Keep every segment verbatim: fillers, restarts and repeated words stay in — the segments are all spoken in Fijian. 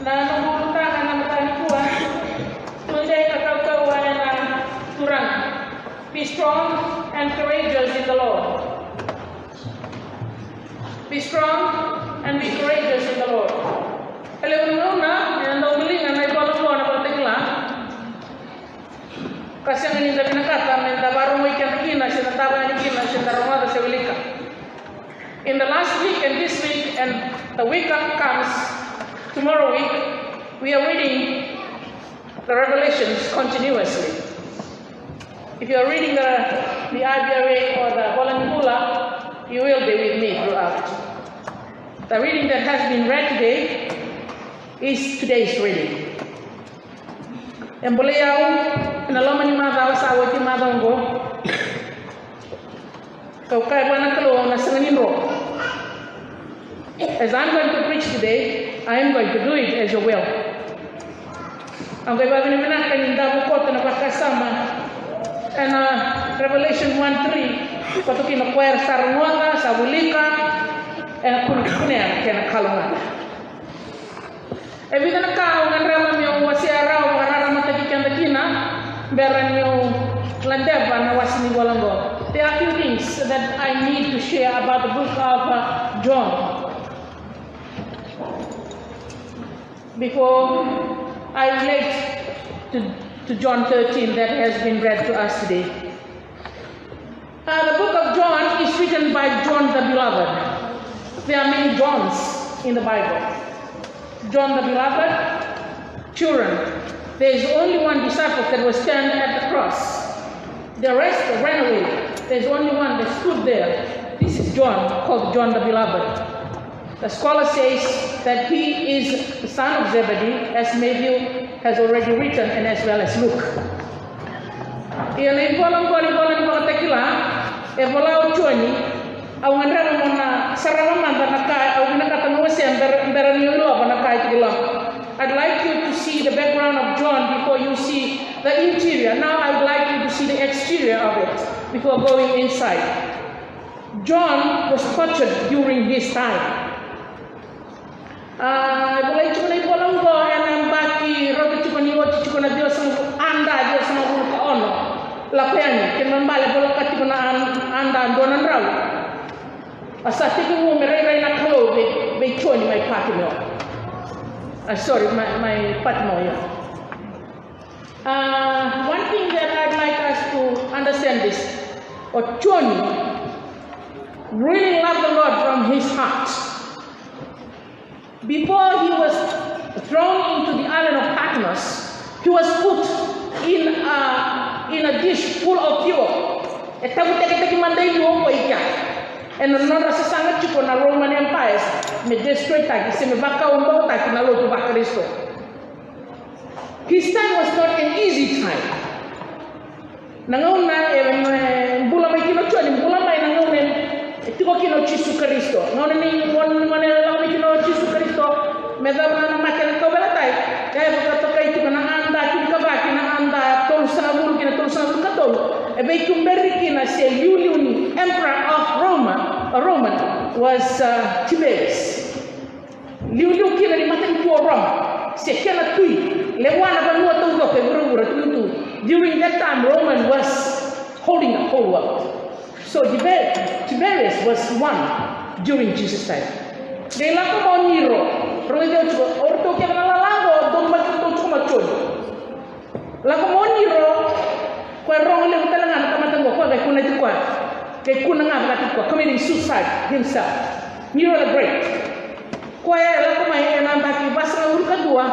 Na noqu ulutaga na mataka nikua, tudei ka kaukauwa ena Turaga. Be strong and courageous in the Lord. Be strong and be courageous in the Lord. E levu na gauna eda dau wiliga na ivola qo na Vakatakila, ka sega ni da vinakata meda vakarogoi keda kina, se da davo yani kina, se da rogoca se wilika. In the last week and this week and the week that comes, tomorrow week, we are reading the Revelations continuously. If you are reading the, the I B R A or the Vola ni Bula, you will be with me throughout. The reading that has been read today is today's reading. E bolei au ena loma ni macawa sa oti, macawa oqo. Kau kaya vua na Kalou, au na sega ni dro. As I'm going to preach today, I am going to do it as your will. Au qai vakavinavinaka ni davo koto na vakasama ena Revelation one three, koto kina ko era sa rogoca, sa wilika, ena kunekunea kei na kalougata. E vica na ka au gadreva meu wasea rawa, vakararamataki keda kina, bera niu ladeva na wase ni vola oqo. There are few things that I need to share about the book of, uh, John before I relate to, to John thirteen that has been read to us today. Uh, the book of John is written by John the Beloved. There are many Johns in the Bible. John the Beloved, children, there is only one disciple that was turned at the cross. The rest ran away. There's only one that stood there. This is John, called John the Beloved. The scholar says that he is the son of Zebedee, as Matthew has already written, and as well as Luke. Ia na ivola oqo, na ivola ni Vakatakila, e vola o Joni. Au gadreva mo na sarava mada na ka au vinakata meu wasea, bera, bera niu ilova na ka e tiko e loma. I'd like you to see the background of John before you see the interior. Now I would like you to see the exterior of it before going inside. John was tortured during his time. A, e volai tiko na ivola oqo ena yabaki rauta tiko ni oti tiko na ciwasagavulu, A D ciwasagavulu ka ono. Lako yani, kena ibalebale e volaka tiko na A-, A D dua na drau. A sa tekivu me rairai na Kalou vei, vei Joni mai Patimeo. A, sorry, mai, mai Patimeo, ia. Uh, one thing that I'd like us to understand is, o Joni really loved the Lord from his heart. Before he was thrown into the island of Patmos, he was put in a, in a dish full of fuel. E tavuteketaki mada i liu o koya i kea. Ena nodra sasaga tiko na Roman empires me destroytaki se me vakaukauwataki na lotu vaKarisito. His time was not an easy time. Na gauna e, e bula mai kina o Joni, bula mai na gauna e tiko kina o Jisu Karisito. Gauna ni, gauna, gauna e lako mai kina o Jisu Karisito me cava na mate ena kauveilatai. E vakatokai tiko na A D tinikava kei na A D tolusagavulu kei na tolusagavulu ka tolu. E veituberi kina se iliuliu ni emperor of Roma, Roman was, uh, Tiberius. Iliuliu kina ni matanitu o Roma se kena tui, lewa na vanua taucoko e vuravura, tu, tu. During that time, Roman was holding the whole world. So Tiber-, Tiberius was one during Jesus' time. Qai lako mai o Nero, rogoci au tiko, o ratou kece na lala qo, dou mai, dou tiko mai Joni. Lako mai o Nero, koya rogo levu tale ga na tamata qo, koya qai kunati koya. Qai kuna ga vakataki koya, committing suicide himself. Nero the Great. Koya e lako mai ena yabaki vasagavulu ka dua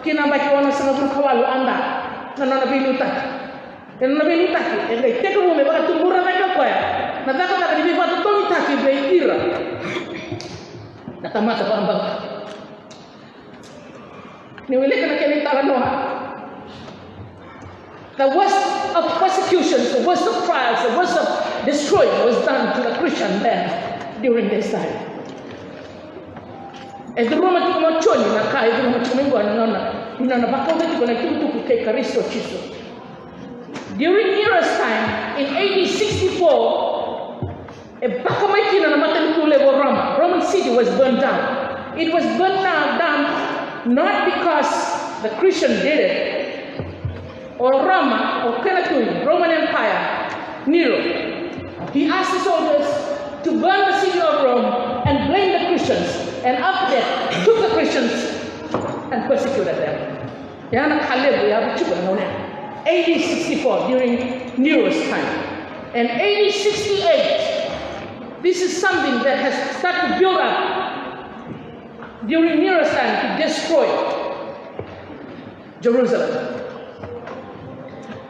ki na yabaki onosagavulu ka walu A D. Na nona veiliutaki. Ena nona veiliutaki, e qai tekivu me vakatubura cake o koya na cakacaka ni veivakatotonitaki vei ira na tamata vakabauta. Ni wilika na kena italanoa. The worst of persecutions, the worst of trials, the worst of destroying was done to the Christian man during this time. E curuma tiko mai o Joni na ka e curuma tiko mai qo, na nona, na nona vakauta tiko na itukutuku kei Karisito Jisu. During Nero's time, in A D sixty-four, e vaka mai kina na matanitu levu o Roma. Roman city was burned down. It was burned down, down Not because the Christian did it, or Roma, or kena tu, Roman Empire, Nero. He asked the soldiers to burn the city of Rome and blame the Christians, and after that, took the Christians and persecuted them. Ya na ka levu e yaco tiko ena gauna ya. A D sixty-four, during Nero's time. And A D sixty-eight, this is something that has started to build up during Nero's time to destroy Jerusalem.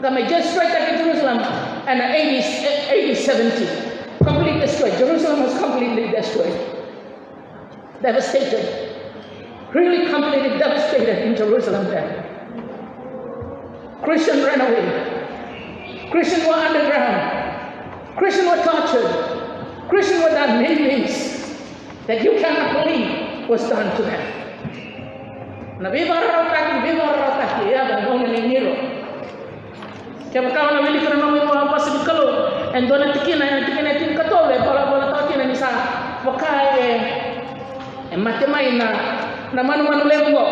Qai mai destroy-taki Jerusalem ena A D, A D seventy. Completely destroyed. Jerusalem was completely destroyed. Devastated. Really completely devastated in Jerusalem then. Christian ran away. Christian were underground. Christian were tortured. Christian were done many things that you cannot believe was done to them. Na veivakararautaki, veivakararautaki, e yaco ena gauna nei Nero. Kevaka o na wilika na nomu ivakavuvuli ni Kalou, e dua na tikina, ena tikina e tinikatolu, e volavolataka kina ni sa vaka e, e mate mai na, na manumanu levu qo.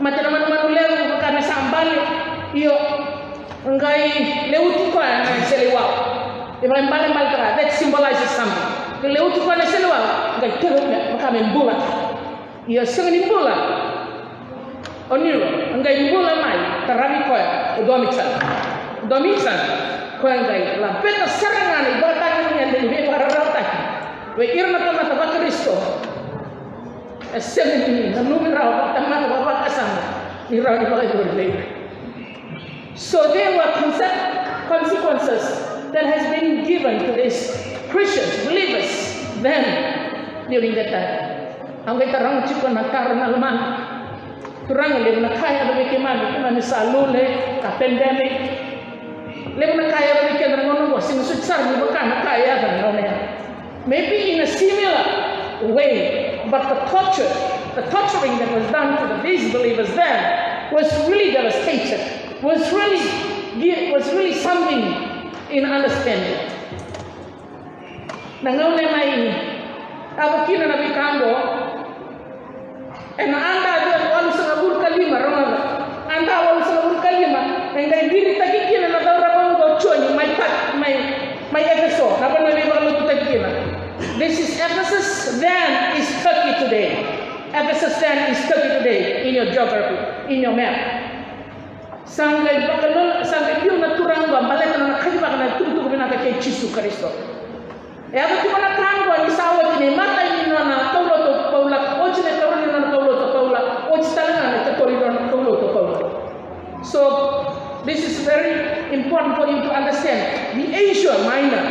Mate na manumanu levu, vaka me sa bale, io, qai leuti koya na iseleiwau. E vakaibalebaletaka, that symbolizes something. Qai leuti koya na iseleiwau, qai tiko vaka me bula. Ia sega ni bula o Nero, a qai bula mai, taravi koya o Domitian. Domitian, koya qai laveta sara ga na ivakatagedegede ni veivakararautaki vei ira na tamata vaKarisito. E sega ni nanumi rawa na tamata vakasama ni rawa ni vakayacori vei ira. So there were conse-, consequences that has been given to these Christians, believers, then, during that time. Au qai taroga tiko na taro na lomana. Turaga, levu na ka e yaco vei keimami, keimami sa lule, ka pandemic. Levu na ka e yaco vei keda na gauna oqo, sega soti sara ni vaka na ka e yaco na gauna ya. Maybe in a similar way, but the torture, the torturing that was done to the, these believers then was really devastated, was really, was really something in understanding. Na gauna e mai yaco kina na veika oqo, ena A D walusagavulu ka lima, rogoca. A D walusagavulu ka lima, e qai viritaki kina na cauravou oqo o Joni mai Pat-, mai, mai Efeso, na vanua e veivakalotutaki kina. This is Ephesus, then is Turkey today. Ephesus then is Turkey today in your geography, in your map. Sa qai vakalo-, sa qai biu na turaga oqo, baleta na nona kaci vaka na itukutuku vinaka kei Jisu Karisito. E yaco tiko na ka oqo ni sa oti na imatai ni nona kaulotu o Paula, oti na ikaruasagavulu ni nona kaulotu o Paula, oti tale ga na ikatolu ni nona kaulotu o Paula. So, this is very important for you to understand. The Asia Minor,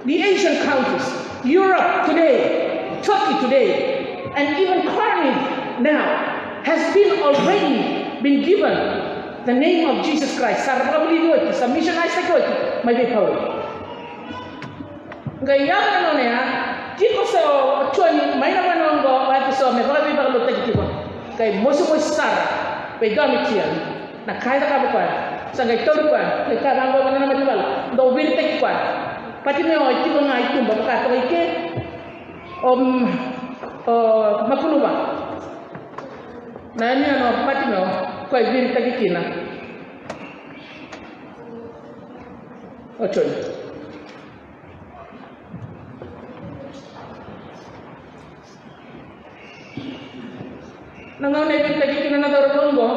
the Asian countries, Europe today, Turkey today, and even Corinth now has been already been given the name of Jesus Christ. Sa ra vakavulici oti, sa missionarize-taki oti mai vei Paula. Qai yaco na gauna ya, tiko so o Joni mai na vanua oqo, vaka so me vakaveivakalotutaki tiko. Qai mosimosi sara vei Domitian na ka e cakava o koya. Sa qai tauri koya, qai kaya vaqo vei na mataivalu, dou viritaki koya. Patimeo e tiko ga i tuba, vaka toka i ke o, o Makunuva. Na yanuyanu o Patimeo, koya e viritaki kina o Joni. Na gauna e viritaki kina na cauravou oqo,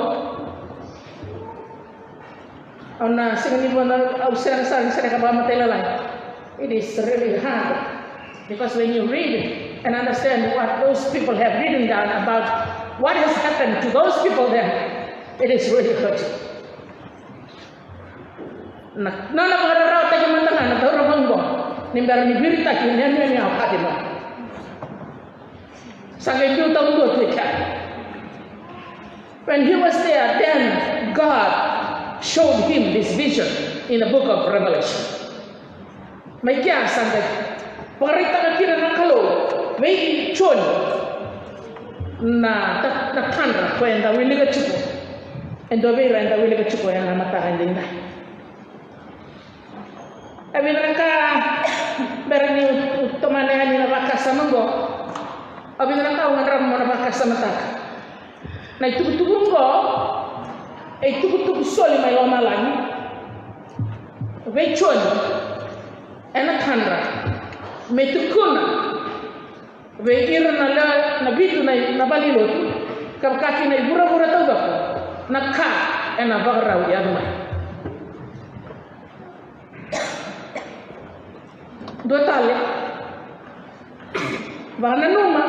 au na sega ni vua, au sega sara ni sereka vakamatailalai. It is really hard because when you read and understand what those people have written down about what has happened to those people, then it is really hurting. Na, na, na vakararawataki mada ga na cauravou oqo ni bera ni viritaki na yanuyanu o Patimeo. Sa qai biu taudua tu e kea. When he was there, then God showed him this vision in the book of Revelation. Mai kea sa qai vakaraitaka kina na Kalou vei Joni na, na, na tadra koya eda wilika tiko. E dua vei ira eda wilika tiko ena mataka edaidai. E vica na ka, bera niu tomana yani na vakasama oqo, e vica na ka au gadreva mo na vakasamataka. Na itukutuku oqo e itukutuku soli mai lomalagi vei Joni ena kadra me tukuna vei ira na lewe na vitu na, na valenilotu ka vaka kina i vuravura taucoko na ka ena vakarau yaco mai. Dua tale, vakananuma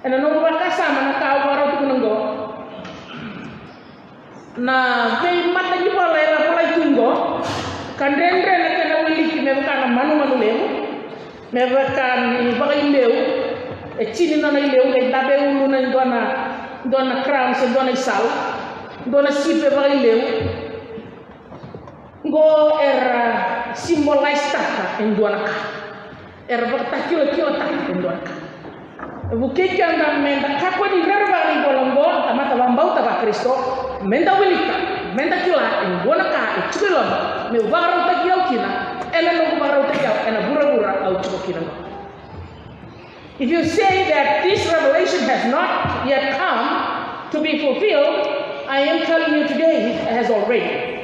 ena nomu vakasama na ka au vakarau tukuna oqo. Na veimatanivola era volai tu oqo ka dredre na kena wiliki me vaka na manumanu levu, me vaka ni vakaileu, e tini nona ileu, qai dave e uluna e dua na, dua na crown se dua na isala, dua na sipi e vakaileu. Oqo era symbolize-taka e dua na ka. Era vakatakilakilataka e dua na ka. E vukei keda meda kakua ni rerevaka na ivola oqo, na tamata vakabauta vaKarisito, meda wilika, meda kila e dua na ka e tiko e loma, meu vakarautaki au kina ena noqu vakarautaki au ena vuravura au tiko kina oqo. If you say that this revelation has not yet come to be fulfilled, I am telling you today it has already.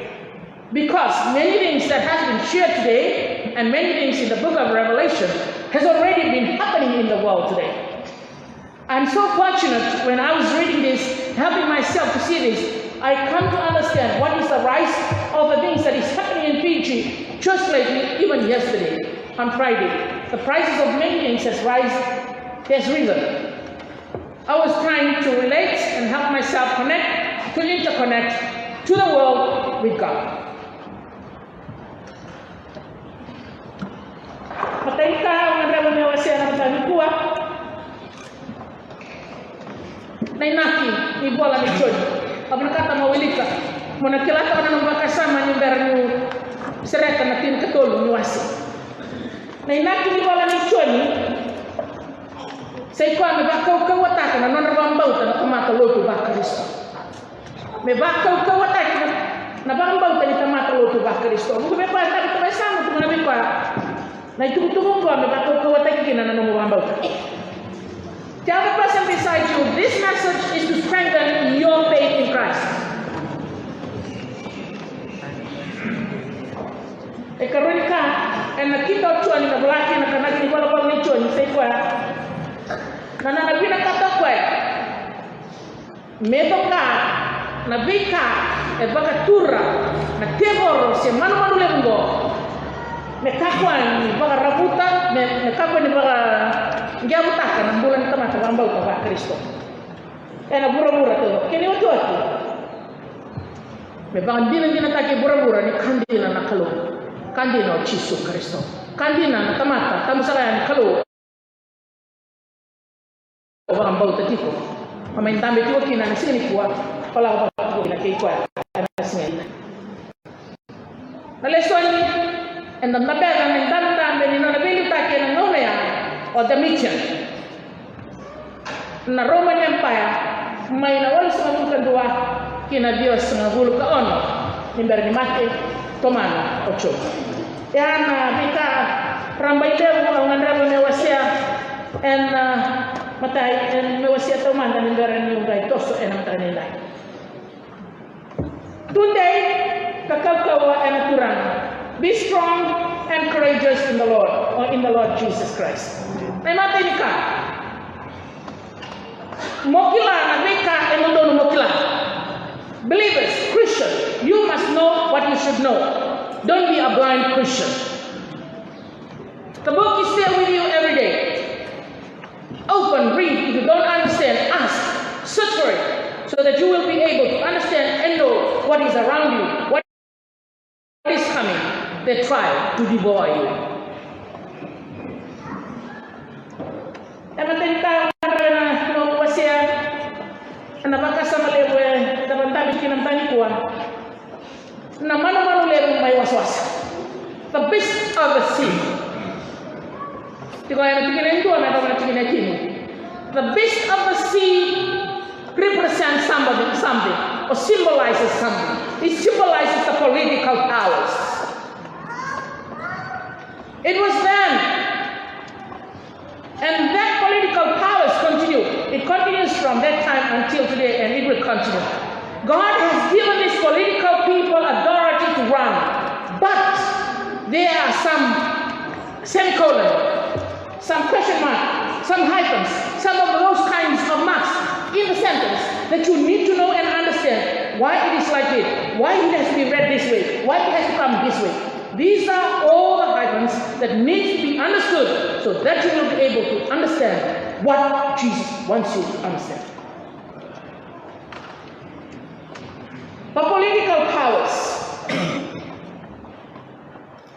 Because many things that has been shared today and many things in the book of Revelation has already been happening in the world today. I'm so fortunate when I was reading this, helping myself to see this, I come to understand what is the rise of the things that is happening in Fiji just lately, even yesterday, on Friday. The prices of many things has rise, has risen. I was trying to relate and help myself connect, to interconnect to the world with God. Matai ni ka au gadreva meu wasea na mataka nikua, na inaki ni vola ni Joni. Au vinakata mo wilika, mo na kila toka na nomu vakasama ni bera niu sereka na tinikatolu ni wase. Na inaki ni vola ni Joni, sa i koya me vakaukauwataka na nodra vakabauta na tamata lotu vaKarisito. Me vakaukauwataki na, na vakabauta ni tamata lotu vaKarisito. Vuku me koya, tavi toka e yasamu, tukuna vei koya, na itukutuku oqo me vakaukauwataki kina na nomu vakabauta. Tell the person beside you, this message is to strengthen your faith in Christ. E karua ni ka ena kidavaki na vola kina, na inaki ni volavola ni Joni, sa i koya na nona vinakata o koya me toka na veika e vakatura na tevoro se manumanu levu oqo, me kakua ni vakaravuta, me, me kakua ni vakaqeavutaka na bula ni tamata vakabauta vaKarisito ena vuravura taucoko. Kena iwatiwati, me vakadinadinataki e vuravura ni ka dina na Kalou, ka dina o Jisu Karisito, ka dina na tamata tabu sara ya ni Kalou. O vakabauta tiko, o mai dabe tiko kina ena siga nikua, o lako vata tiko kina kei koya ena siga nikua. Na lesoni eda dabe, na idabedabe ni nona veiliutaki ena gauna ya o Domitian na Roman Empire, mai na walusagavulu ka dua ki na ciwasagavulu ka ono ni bera ni mate, tomana o Jisu. E a na veika rabailevu au gadreva meu wasea ena, ah, matai, ena meu wasea taumada ni bera niu qai toso ena mataka ni dai. Tudei ka kaukauwa ena Turaga. Be strong and courageous in the Lord, or in the Lord Jesus Christ. Na imatai ni ka, mo kila na veika e dodonu mo kila. Believers, Christian, you must know what you should know. Don't be a blind Christian. The book is there with you every day. Open, read. If you don't understand, ask, search for it, so that you will be able to understand and know what is around you, what is coming. They try to devour you. E matai ni ka ena noqu wasea ena vakasama levu eda dabe kina mataka nikua. Na manumanu levu mai wasawasa. The beast of the sea. Tiko ena tikina e dua me yacova na tikina e tini. The beast of the sea represents somebody, something, or symbolizes something. It symbolizes the political powers. It was then. And that political powers continue. It continues from that time until today, and it will continue. God has given these political people authority to run, but there are some semicolon, some question mark, some hyphens, some of those kinds of marks in the sentence that you need to know and understand why it is like it, why it has to be read this way, why it has to come this way. These are all the hyphens that need to be understood so that you will be able to understand what Jesus wants you to understand. The political powers.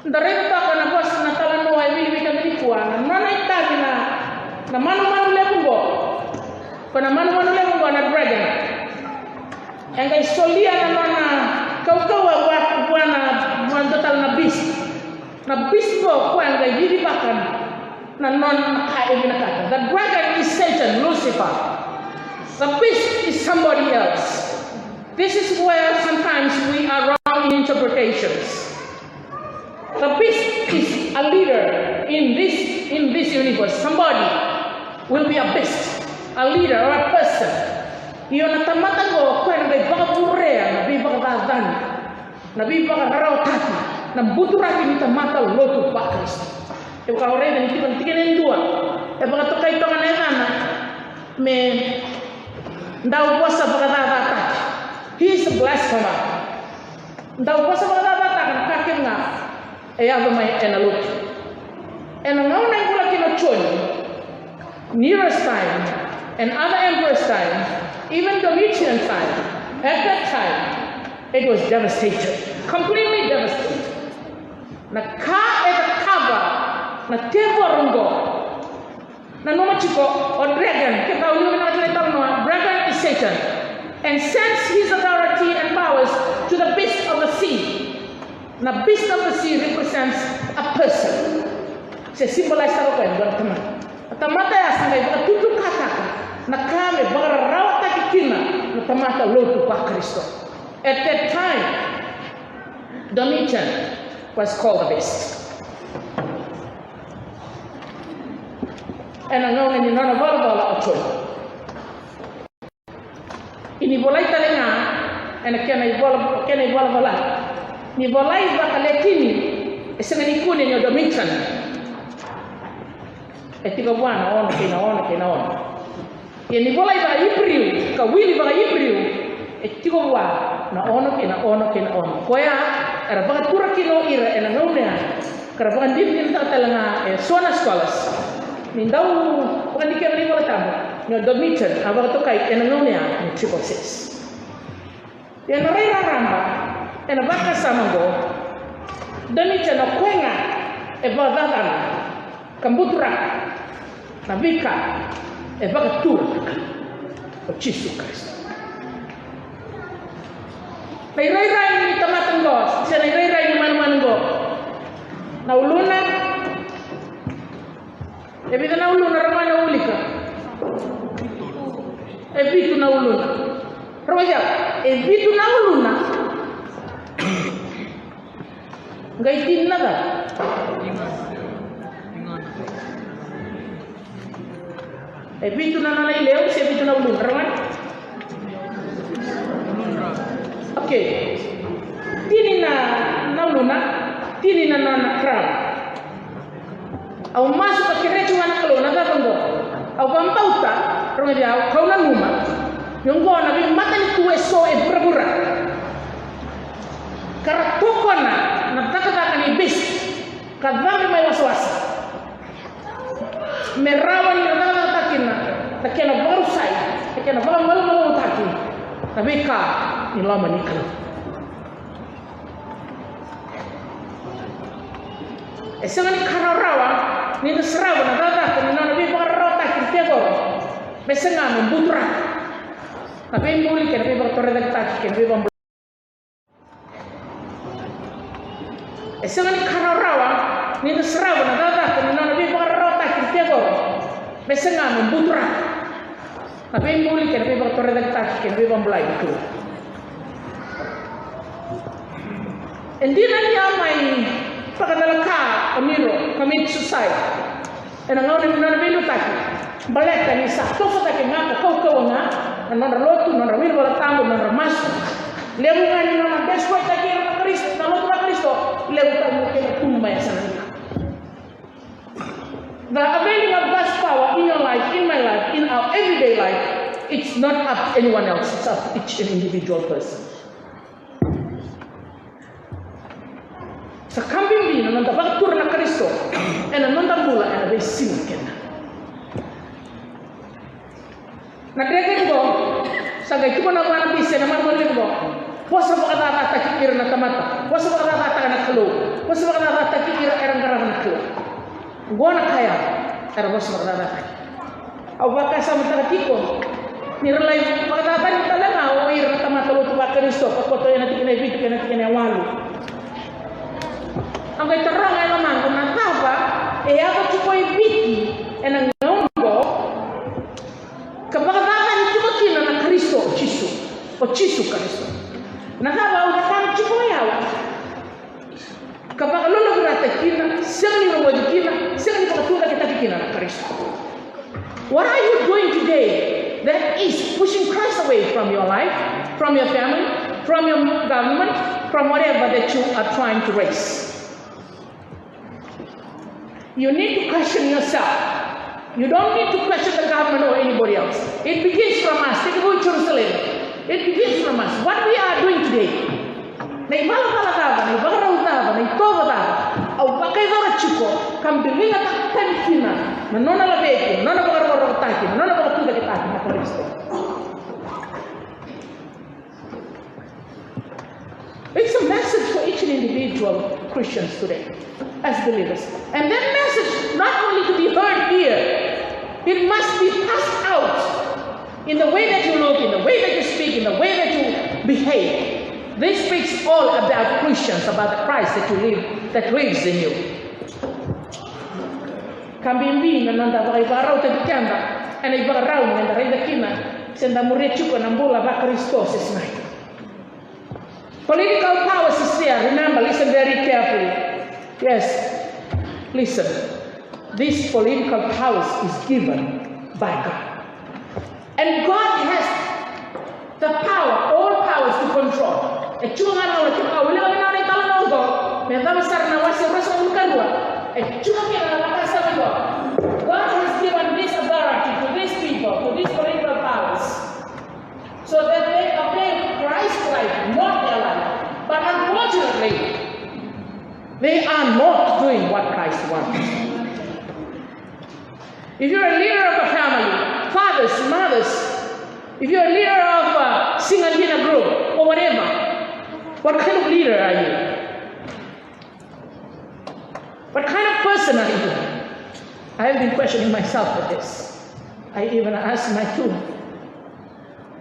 Da raica toka na vosa na talanoa e vilivilikataki nikua, na nona itavi na, na manumanu levu qo. Ko na manumanu levu qo na dragon. E qai solia na nona kaukauwa vua, vua na, vua dua tale na beast. Na beast qo, koya e qai cicivaka na nona ka e vinakata. The dragon is Satan, Lucifer. The beast is somebody else. This is where sometimes we are wrong in interpretations. The beast is a leader in this, in this universe. Somebody will be a beast, a leader or a person. Ia na tamata qo, koya na qai vakavurea na veivakacacani, na veivakararawataki, na buturaki ni tamata lotu vaKarisito. E vaka o raica ni tiko na tikina e dua, e vakatokai toka na yacana me dau vosa vakacacataki. He is a blasphemer. Dau vosa vakacacataka na ka kece ga e yaco mai ena lotu. Ena gauna e bula kina o Joni, Nero's time and other emperors' time, even Domitian time, at that time, it was devastated, completely devastated. Na ka e cakava na tevoro qo. Nanuma tiko o dragon, ke kau liu vinaka tiko na italanoa, dragon is Satan, and sends his authority and powers to the beast of the sea. Na beast of the sea represents a person. Se symbolize sara o koya e dua na tamata. Na tamata ya sa qai vakatutukataka na ka me vakararawataki kina na tamata lotu vaKarisito. At that time, Domitian was called the beast. Ena gauna ni nona valavala o Joni. Ia ni volai tale ga ena kena ivola, kena ivalavala. Ni volai vakaLatini, e sega ni kune ni o Domitian. E tiko vua na ono kei na ono kei na ono. Ia ni volai vakaIperiu, ka wili vakaIperiu, e tiko vua na ono kei na ono kei na ono. Koya era vakatura kina o ira ena gauna ya, ka ra vakadinadinataka tale ga e so na scholars. Ni dau vakadikeva na iVolatabu ni o Domitian a vakatokai ena gauna ya ni triple six. Ia na rai raraba ena vakasama oqo, Domitian o koya ga e vakacacana ka buturaka na veika e vakatura o Jisu Karisito. Na irairai ni tamata oqo, se na irairai ni manumanu oqo, na uluna, e vica na uluna, rau mai na ulika? E vitu na uluna. Rau mai, e vitu na uluna. Qai tini na cava? E vitu na nona ileu se vitu na uluna, rau mai? Okay. Tini na, na uluna, tini na nona crown. Au masu ka kerea tiko ga na Kalou na cava oqo. Au vakabauta, rogoci au, kau nanuma ni oqo na veimatanitu eso e vuravura ka ra tokona na cakacaka ni beast ka cabe mai wasawasa me rawa ni ra cakacakataka kina na kena vakarusai, na kena vakamalumalumutaki na veika ni loma ni Kalou. E sega ni ka rawarawa ni da sarava na cakacaka ni nona veivakararawataki na tevoro me saga me buturaka na veibuli kei na veivakatorocaketaki kei na veivakabulai. E sega ni ka rawarawa ni da sarava na cakacaka ni nona veivakararawataki na tevoro me saga me buturaka na veibuli kei na veivakatorocaketaki kei na veivakabulai ni Kalou. E dina ni a mai vakacalaka o Nero, commit suicide. Ena gauna ni nona veiliutaki, baleta ni sa toso cake ga ka kaukauwa ga na nodra lotu, nodra wili Vola Tabu, nodra masu. Levu ga ni nona destroy taki ira na Karisito, na lotu na Karisito, levu tale na kena tubu mai yasana. The availing of God's power in your life, in my life, in our everyday life, it's not up to anyone else, it's up to each and individual person. Sa ka bibi na noda vakatura na Karisito ena noda bula ena veisiga keda. Na dreke qo sa qai tukuna vua na bise na marama dreke qo. Vosa vakacacataki ira na tamata. Vosa vakacacataka na Kalou. Vosa vakacacataki ira era qarava na Kalou. Qo na ka ya era vosa vakacacataki. Au vakasamataka tiko ni ra lai vakacacani tale ga o ira na tamata lotu vaKarisito ka koto ena tikina e vitu kei na tikina e walu. Au qai taroga e lomaqu na cava e yaco tiko e Viti ena gauna oqo ka vakacacani tiko kina na Karisito o Jisu, o Jisu Karisito. Na cava au vakayagataka tiko o yau ka vakalolovirataki kina, sega ni rogoci kina, sega ni vakatucaketaki kina na Karisito. What are you doing today that is pushing Christ away from your life, from your family, from your government, from whatever that you are trying to raise? You need to question yourself. You don't need to question the government or anybody else. It begins from us. Take a good Jerusalem. It begins from us. What we are doing today. Na ivalavala cava, na ivakarau cava, na itovo cava au vakayacora tiko ka biligataka tani kina na nona laveti, na nona vakarokorokotaki, na nona vakatucaketaki na Karisito. It's a message for each and individual Christians today, as believers. And that message not only to be heard here, it must be passed out in the way that you look, in the way that you speak, in the way that you behave. This speaks all about Christians, about the Christ that you live, that lives in you. Ka bibi na noda vakaivakarau tiko keda ena ivakarau meda raica kina se da muria tiko na bula vaKarisito se sega. Political powers is there. Remember, listen very carefully. Yes, listen. This political powers is given by God. And God has the power, all powers to control. E tu ga na, o leka vinaka na italanoa oqo, me cava sara na wase ruasagavulu ka dua. E tu ga kina na vakasama oqo. God has given this authority to these people, to these political powers, so that they obey Christ's life, not their life. But unfortunately, they are not doing what Christ wants. If you're a leader of a family, fathers, mothers, if you're a leader of a single leader group or whatever, what kind of leader are you? What kind of person are you? I have been questioning myself with this. I even asked my two,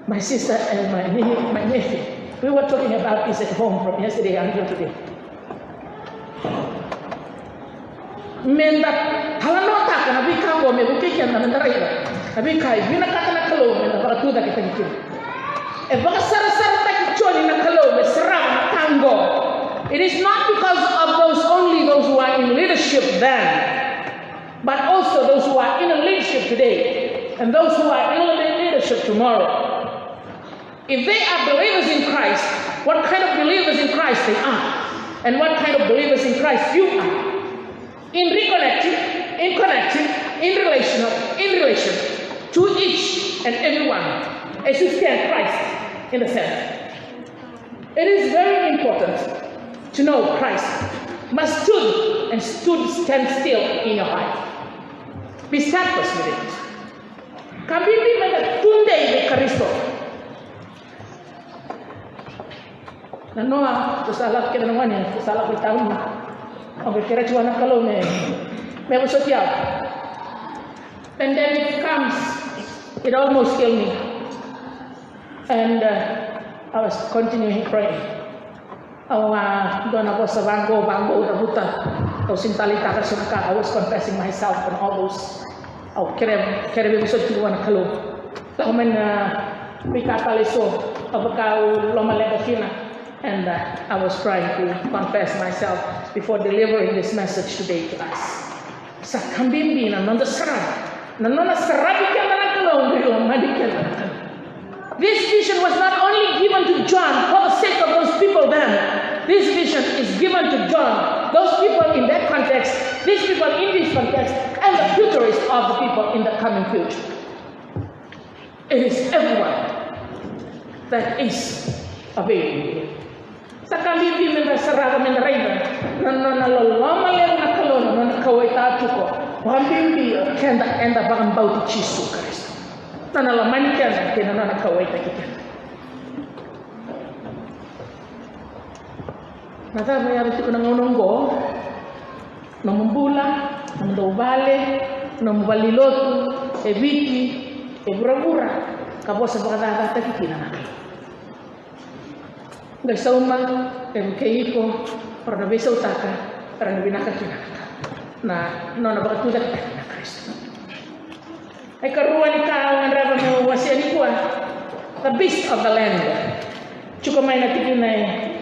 my sister and my nie-, my nephew. We were talking about this at home from yesterday until today. Meda talanoataka na veika oqo me vukei keda meda raica na veika e vinakata na Kalou meda vakatucaketaki kina. E vakasarasarataki Joni na Kalou me sarava na ka oqo. It is not because of those, only those who are in leadership then, but also those who are in a leadership today and those who are in a leadership tomorrow. If they are believers in Christ, what kind of believers in Christ they are, and what kind of believers in Christ you are, in reconnecting, in connecting, in relational, in relation to each and every one as you stand Christ in the center. It is very important to know Christ must stood and stood, stand still in your life. Be steadfast with it. Ka bibi meda tudei vei Karisito. Na noa, ko sa lako kece na gone, ko sa lako i tauni. Au qai kerea tiko na Kalou me, me vosoti au. Pandemic comes, it almost killed me. And uh, I was continuing praying. Au a dua na vosa vaqo, vaqo, na vuta. Au sega ni taleitaka so na ka, I was confessing myself and all those. Au kere, kere vei vosa tiko na Kalou. Lako mai na veika tale so, au vaka au lomaleqa kina. And uh, I was trying to confess myself before delivering this message today to us. Sa ka bibi na noda saravi. Na nona saravi keda na Kalou, qai lomani keda na Kalou. This vision was not only given to John for the sake of those people then. This vision is given to John, those people in that context, these people in this context, and the futurists of the people in the coming future. It is everyone that is available. Sa ka bibi meda sarava, meda raica na nona loloma levu na Kalou, na nona kauwaitaka tiko. Vakabibi o keda eda vakabauti Jisu Karisito. Na nona lomani keda kei na nona kauwaitaki keda. Na cava e yaco tiko na gauna oqo? Nomu bula, nomudou vale, nomu valenilotu, e Viti, e vuravura, ka vosa vakacacataki kina na Kalou. Qai sauma, e vukei iko, o ra na veisautaka, o ra na vinaka kina na nona vakatucaketaki na Karisito. E karua ni ka au gadreva meu wasea nikua, the beast of the land. Tiko mai na tikina e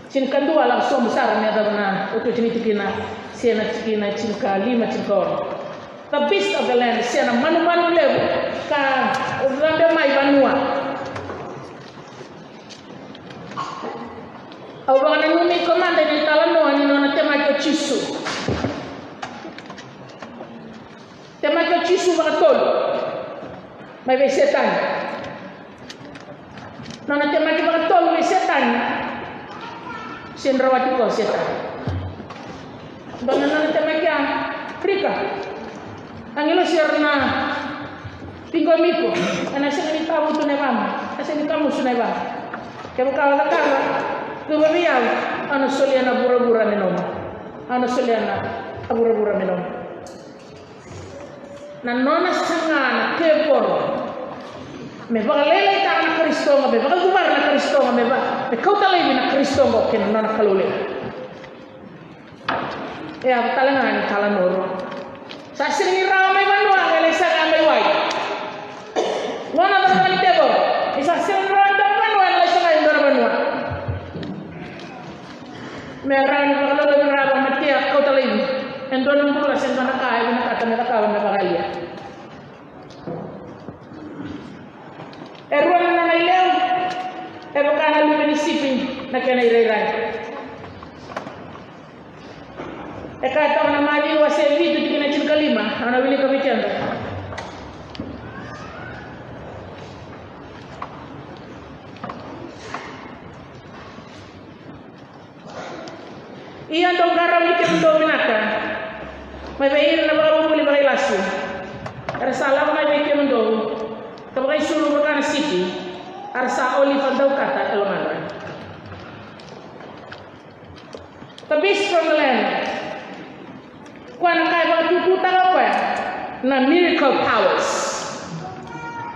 tinikadua, lako sobu sara me yacova na iotioti ni tikina, se na tikina tinikalima, tinikaono. The beast of the land, se na manumanu levu ka cabe mai vanua. Au vakananumi iko mada ena italanoa ni nona temaki o Jisu. Temaki o Jisu vakatolu mai vei Setani. Nona temaki vakatolu vei Setani. Sega ni rawati koya o Setani. Dua na nona temaki ya, rika. Agilosi era na ciqomi iko. Ena sega ni tavutu na yavama. Ena sega ni kamusu na yavama. Kevaka o cakava, cuva vei au, au na solia na vuravura me nomu. Au na solia na vuravura me nomu. Na nona saga na tevoro me vakalailaitaka na Karisito, me vakacuvara na Karisito, me va, me kauta laivi na Karisito kei na nona Kalou levu. E yaco tale ga ni talanoa. Sa sega ni rawa mai vanua, e lai saga mai wai. Gona cakacaka ni tevoro. E sa sega ni rawa ni vanua, e lai saga e dua na vanua. Me rawa ni vakalolovi rawa, matea, kauta laivi e dua na bula se dua na ka e vinakata me cakava me vakayalia. E rua na nona ileu, e vaka na luve ni sipi na kena irairai. E kaya toka na Maciu wase vitu tikina tinikalima, au na wilika vei keda. Ia dou qarauni kemudou vinaka mai vei ira na vakavuvuli vakailasu, era sa lako mai vei kemudou ka vakaisulu vaka na sipi, a ra sa olive daukata e lomadra. The beast from the land. Koya na ka e vakatututaka o koya na miracle powers.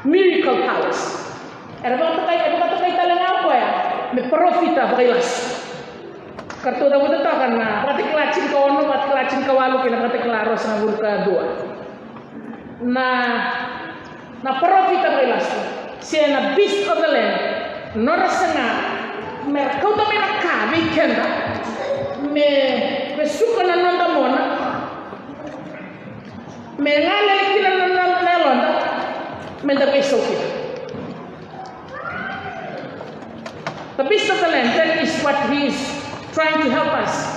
Miracle powers. Era vakatokai, e vakatokai tale ga o koya me parofita vakailasu. Ka ratou cavuta toka na Vakatakila tinikaono, Vakatakila tinikawalu kei na Vakatakila ruasagavulu ka dua. Na Na parofita vakailasu se na beast of the land, nodra saga me ra kauta mai na ka vei keda me vesuka na noda mona, me galele kina na, na, na yaloda, me da veisau kina. The beast of the land, that is what he is trying to help us.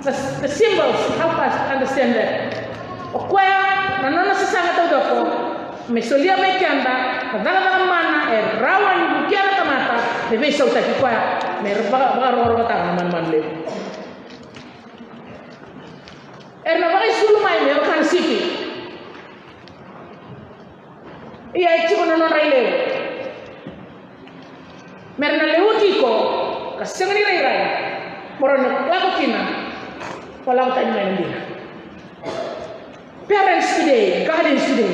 The, the symbols help us understand that. O koya, na nona sasaga taucoko me solia vei keda na cakacaka mana e rawa ni vukea na tamata me veisautaki koya, me vaka, vakarokorokotaka na manumanu levu. Era na vakaisulu mai me vaka na sipi. Ia e tiko na nodra ileu. Me ra na lewuti iko ka sega ni rairai, mo ra na lako kina, mo lako tani mai na dina. Parents today, guardians today,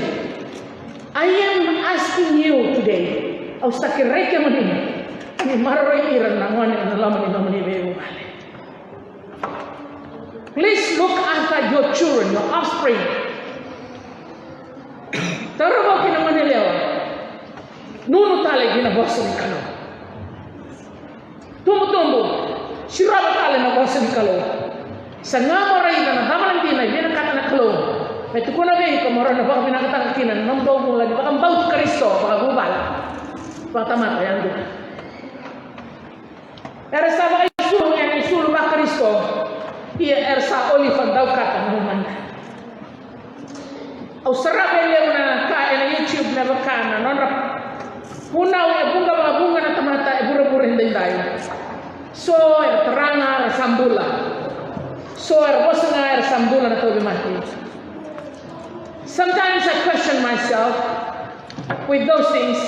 I am asking you today, au sa kerei kemuni, ni maroroi ira na gone ena loma ni nomuni veivuvale. Please look after your children, your offspring. Tauravou kei na goneyalewa. Nunu tale ki na vosa ni Kalou. Tubutubu, sirova tale na vosa ni Kalou. Saga mo raica na cava na dina e vinakata na Kalou E tukuna vei iko mo rawa ni vakavinakataka kina na nomudou bula ni vakabauti Karisito vakavuvale, vakatamata yadua. Era sa vakaisulu ena isulu vaKarisito, ia era sa olifa daukata na umada. Au sarava e levu na ka ena YouTube me vaka na nodra vunau e vuqa vakavuqa na tamata e vuravura edaidai. So era tara ga era sa bula. So era vosa ga era sa bula na tauvimate. Sometimes I question myself with those things.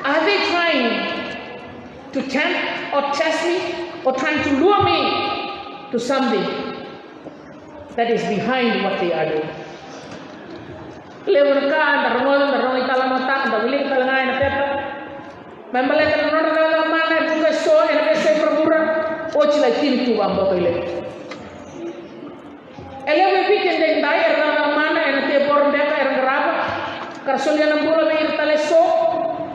Are they trying to tempt or test me or trying to lure me to something that is behind what they are doing? Levu na ka da rogoca, da rogo italanoataka, da wilika tale ga ena pepa. Me baleta na nodra cakacaka mana e vuqa eso ena veiyasai vuravura, oti lai tini tu vakabauta i levu. E levu e Viti edaidai era cakacaka mana ena tevoro beka era qarava, ka ra solia na bula vei ira tale eso.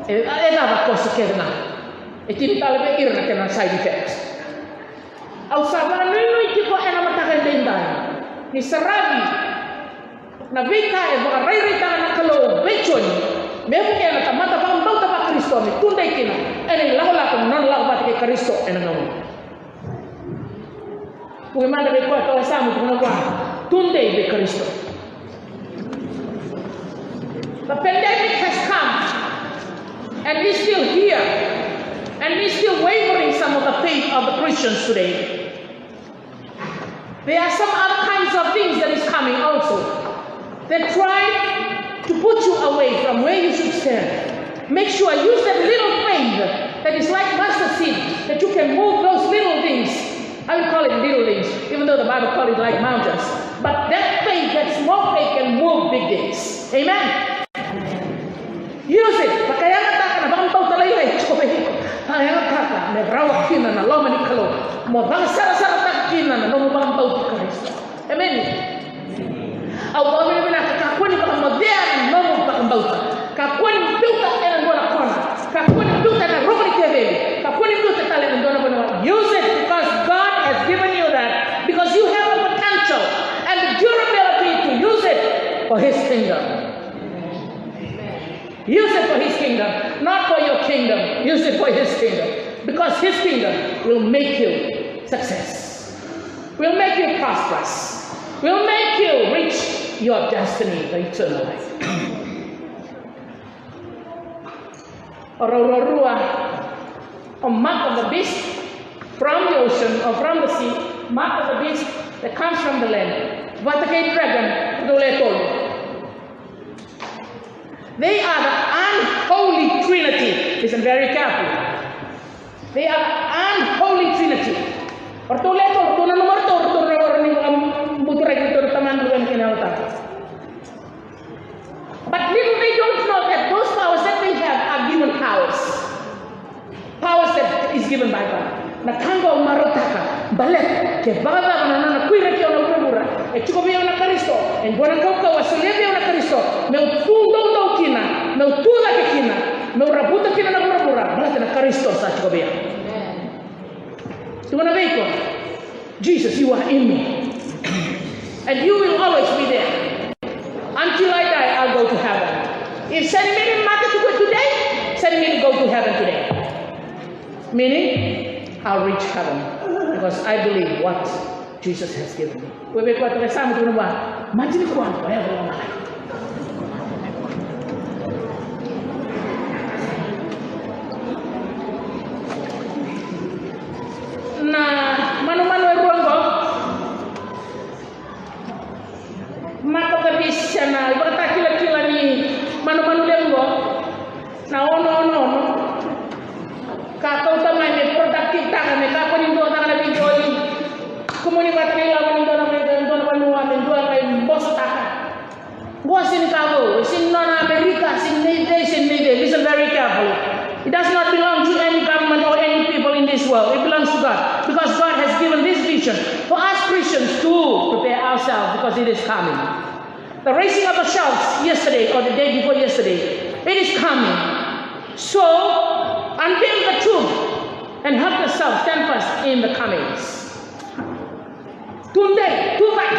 E, e cava koso kece ga. E tini tale vei ira na kena side effect. Au sa vakanuinui tiko ena mataka edaidai ni saravi na veika e vakarairaitaka na Kalou vei Joni me vukea na tamata vakabauta vaKarisito me tudei kina ena ilakolako ni nona lako vata kei Karisito ena gauna. Vuki mada vei koya toka e yasamu, tukuna vua, tudei vei Karisito. The pandemic has come and is still here and is still wavering some of the faith of the Christians today. There are some other kinds of things that is coming also. They try to put you away from where you should stand. Make sure you use that little faith that is like mustard seed, that you can move those little things. I will call it little things, even though the Bible call it like mountains. But that faith, that small faith can move big things. Amen. Use it. Vakayagataka na vakabauta lailai tiko vei iko. Vakayagataka me rawa kina na loma ni Kalou. Mo vakasarasarataka kina na nomu vakabauti Karisito. Amen. Au vakavinavinaka, kakua ni vakamocea na nomu vakabauta. Kakua ni biuta ena dua na kona. Kakua ni biuta ena rumu ni teveli. Kakua ni biuta tale ena dua na vanua. Use it because God has given you that. Because you have the potential and the durability to use it for His kingdom. Use it for His kingdom, not for your kingdom. Use it for His kingdom. Because His kingdom will make you success, will make you prosperous, will make you reach your destiny, the eternal life. O rau ruarua, o mark of the beast from the ocean or from the sea, mark of the beast that comes from the land. Vata kei dragon, dou le tolu. They are the unholy trinity. Listen very carefully. They are the unholy trinity. O ratou le tolu, ratou nanuma ratou, ratou na, ratou na, um, buturaki ratou na Tamada, Luvena kei na Yalo Tabu. But little they don't know that those powers that they have are given powers. Powers that is given by God. Na ka qo au marautaka, baleta ke vakacava na nona kuiraki au na vuravura, e tiko vei au na Karisito, e dua na kaukauwa e solia vei au na Karisito, meu tu doudou kina, meu tu cake kina, meu ravuta kina na vuravura, baleta na Karisito sa tiko vei au. Tukuna vei iko, Jesus, you are in me. And you will always be there. Until I die, I'll go to heaven. If send me to Mata to go today, send me to go to heaven today. Meaning, I'll reach heaven because I believe what Jesus has given me. Ko vei koya toka e yasamu, tukuna vua, matini koya, whatever you want. Na manumanu e rua qo. Mark of the beast, na ivakatakilakila ni manumanu levu qo. Na ono, ono, ono. Ka kauta mai me productive taka, me kakua ni dua taka na veiqoli. Kumuni vata na ilavo ni dua na, dua na vanua, me dua na ibosotaka. Qo sega ni ka vou, sega ni nona Amerika, sega ni nei cei, sega ni nei cei. Listen very carefully. It does not belong to any government or any people in this world. It belongs to God. Because God has given this vision for us Christians to prepare ourselves because it is coming. The raising of the shouts yesterday or the day before yesterday, it is coming. So, unveil the truth and help yourself stand fast in the comings. Tudei, tucake,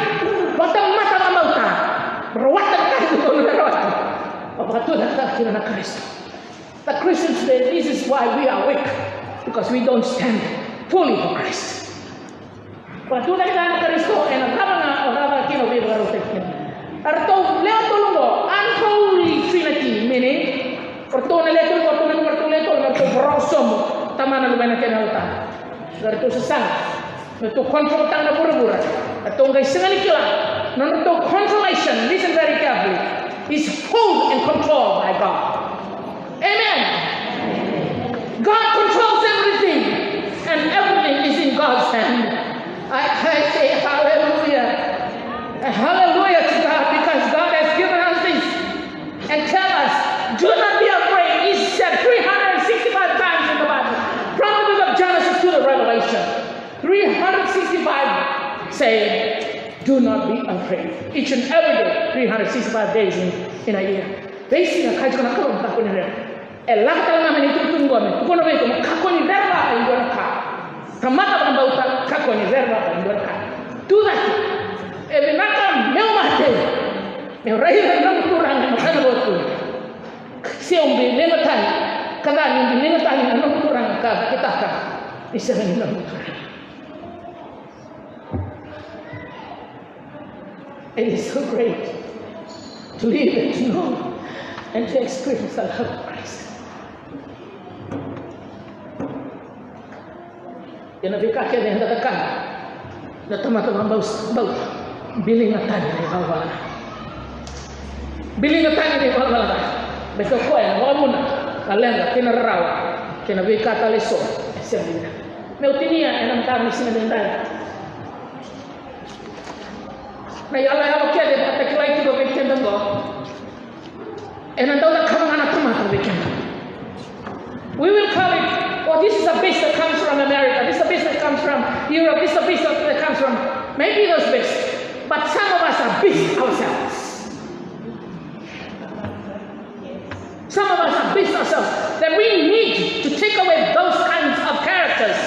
vakatamata, vakabauta. Rawa Vakatucaketaka kina na Karisito. The Christians today, this is why we are weak, because we don't stand fully for Christ. Vakatucaketaka na Karisito ena cava ga o cakacaka kina, o veivakarautaki kina. Eratou lewe tolu qo, unholy trinity, meaning eratou na lewe tolu qo, eratou na, eratou lewe tolu, eratou vorosomu, Tamana, Luvena kei na Yalo Tabu. Eratou sasaga me ratou controltaka na vuravura. Eratou qai sega ni kila na nodratou controlation, listen very carefully, is pulled and controlled by God. Amen. God controls everything, and everything is in God's hand. I, I say hallelujah. Hallelujah to God, because God has given us this and tell us, "Do not be afraid." He said three hundred sixty-five times in the Bible, from the book of Genesis to the Revelation. Three hundred sixty-five say, "Do not be afraid." Each and every day, three hundred sixty-five days in, in a year. Veisiga kaya tiko na Kalou, kakua ni rere. E lako tale ga mai na itukutuku qo me tukuna vei iko mo kakua ni rerevaka e dua na ka. Tamata vakabauta, kakua ni rerevaka e dua na ka. Tucake. E vinaka meu mate, meu raica na noqu Turaga ena matana votu. Se au biliga tani, ka ca niu biliga tani na noqu Turaga, ka cakitaka ni sega ni noqu Turaga. It is so great to live and to know and to experience the love of Christ. Ia na veika kece eda cakava na tamata vakabauta, biliga tani na ivalavala ca. Biliga tani na ivalavala ca. Baleta o koya na vakavuna na leqa kei na rarawa kei na veika tale eso e sega ni vinaka. Meu tinia ena mataka ni siga edaidai na iyaloyalo kece vakatakilai tiko vei keda qo. Ena dau cakava ga na tamata vei keda. We will call it, "Oh, this is a beast that comes from America, this is a beast that comes from Europe, this is a beast that comes from," maybe those beasts. But some of us are beasts ourselves. Some of us are beasts ourselves. That we need to take away those kinds of characters,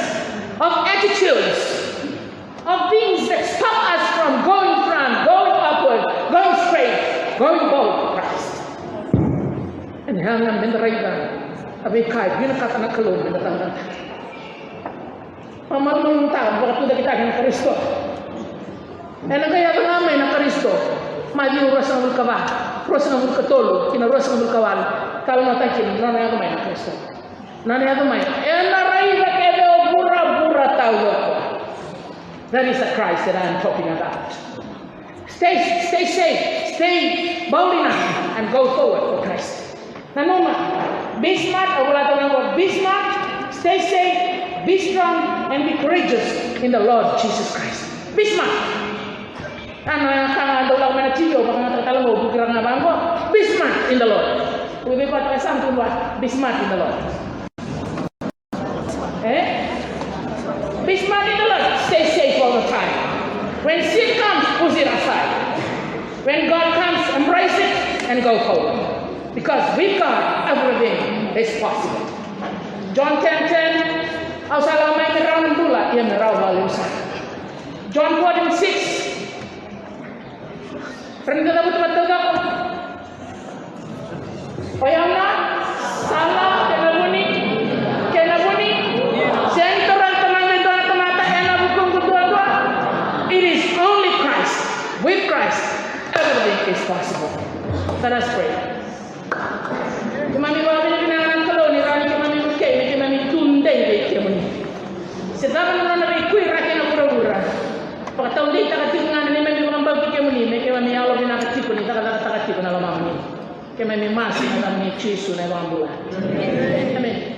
of attitudes, of things that stop us from going front, going upward, going straight, going bold for Christ. Ena yaga meda raica na veika e vinakata na Kalou meda cakacakataka. Vakamalumalumutaka, vakatucaketaka na Karisito. Ena qai yaco ga mai na Karisito. Maciu ruasagavulu ka va, ruasagavulu ka tolu kina ruasagavulu ka walu. Talanoataki kina na nona yaco mai na Karisito. Na nona yaco mai ena raica kece o vuravura taucoko. That is the Christ that I am talking about. Stay, stay safe, stay bold enough and go forward for Christ. Nanuma, be smart, au vola tale ga qo, be smart, stay safe, be strong and be courageous in the Lord Jesus Christ. Be smart. Ia na ka ga dau lako mai na T V, au vakayagataka tale ga, au vuki ira ga vaqo, be smart in the Lord. Au via vakatoka e sa tu vua, be smart in the Lord. Eh? Be smart in the Lord. Stay safe all the time. When sin comes, push it aside. When God comes, embrace it and go forward. Because with God, everything is possible. John ten ten, au sa lako mai me rawa na bula, ia me rawa vakalevu sara. John fourteen six, Rani da cavuta vata taucoko. O yau na sala kei na vuni, kei na vuni. Sega ni taura na Tamaqu e dua na tamata ena vukuqu duadua. It is only Christ. With Christ, everything is possible. Let us pray. Keimami vakavinavinaka na Kalou ni rawa ni keimami vukei me keimami tudei vei kemuni. Se cava na nona veikuiraki na vuravura, vakataudeitaka tiko ga na neimami vakabauti kemuni me keimami yalovinaka tiko ni cakacakataka tiko na lomamuni. Keimami masu ena yacamuni Jisu na iVakabula. Emeni.